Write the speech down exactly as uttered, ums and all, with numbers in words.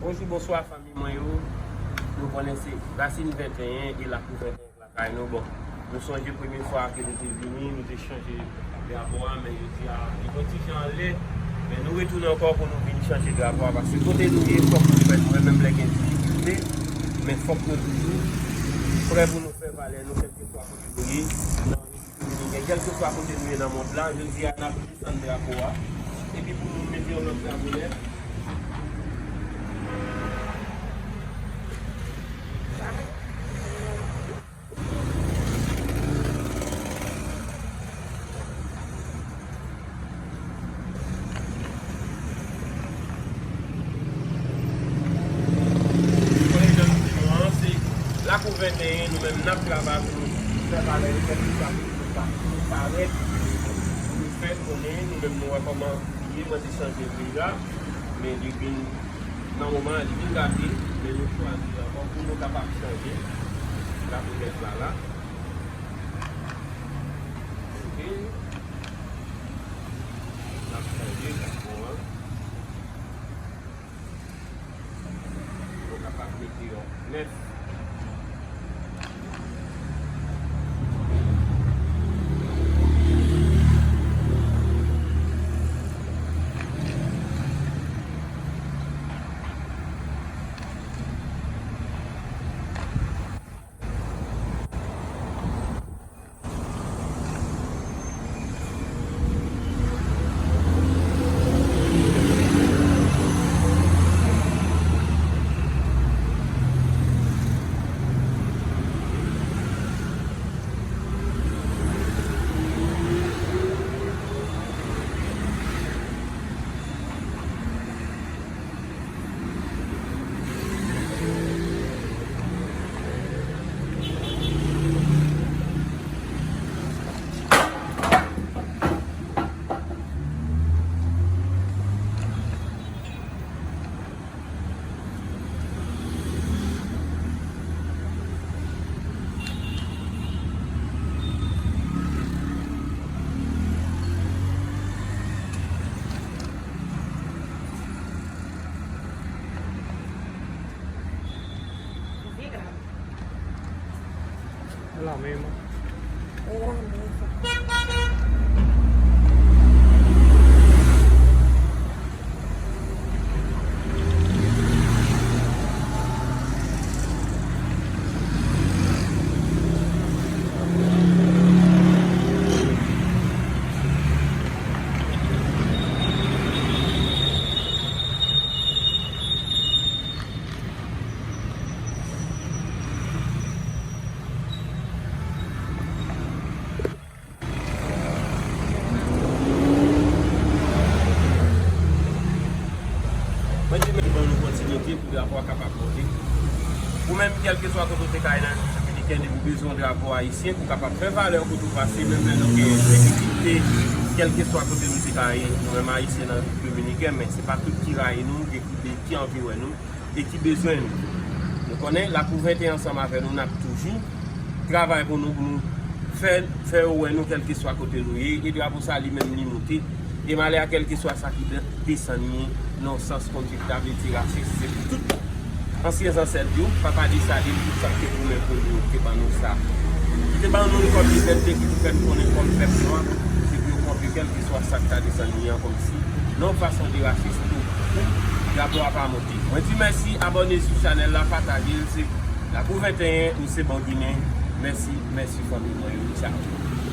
Bonjou, bonswa fanmi mwen yo. Nou konnen se Rasin venteyen e Lakou venteyen k lakay nou. Bon, nou sonje premye fwa ke nou te vini, nou te chanje drapo a, men jodi a li yon ti jan anlè. Men nou retounen ankò pou nou vin chanje drapo a, paske kote nou ye, fòk nou fè nou, menm lè gen difikilte, men fòk nou toujou prè pou nou fè valè nou, kèlkeswa kote nou ye. Dominiken, kèlkeswa kote nou ye nan mond lan, jodi a n ap desann drapo a. Epi pou nou mete yon lòt drapo nèf. Konnen jan nou di nou an, se Lakou venteyen, nou menm n ap travay pou nou fè valè nou, kèlkeswa kote nou pa-, nou parèt, pou nou fè konnen nou menm nou wè kòman li ye, mwen te chanje l deja, men depi nan moman an, li vin gate, men nou chwazi ankò pou nou kapab chanje. Lakou nèf la la. Ok. N ap chanje drapo an. Pou kapab mete yon nèf. Vye grav. E la menm. E la menm. Mwen di men ban nou kontinite pou drapo a kapab monte. Ou menm, kèlkeswa kote w te ka ye nan Repiblik Dominiken, depi w bezwen yon drapo ayisyen pou w kapab fè valè w kote w pase, menm lè nou gen difikilte, kèlkeswa kote nou te ka ye, nou menm Ayisyen nan Repiblik Dominiken, men se pa tout ki rayi nou, gen ki, ki anvi wè nou e ki bezwen nou. Nou konnen Lakou venteyen ansanm avè nou, n ap toujou travay pou nou, pou nou fè, fè yo wè nou kèlkeswa kote nou ye. E drapo sa li menm li moute. E malè a kèlkeswa sa ki de-, desann li nan yon sans kòmsi ki ta vle di rasis. Se tout ansyen zansèt yo, Papa Desalin, tout sa ki te goumen pou nou, te ban nou sa. Ki te ban nou li kòm libète, ki te fè n konnen kòm pèp nwa, se pou yo kanpe kèlkeswa sa ki ta desann li an kòmsi nan yon fason de rasis tou. Pou drapo a pa monte. Mwen di mèsi, abòne sou chanèl la, pataje l, se Lakou venteyen, ou se bon Ginen. Mèsi, mèsi fanmi mwen yo. Tchao.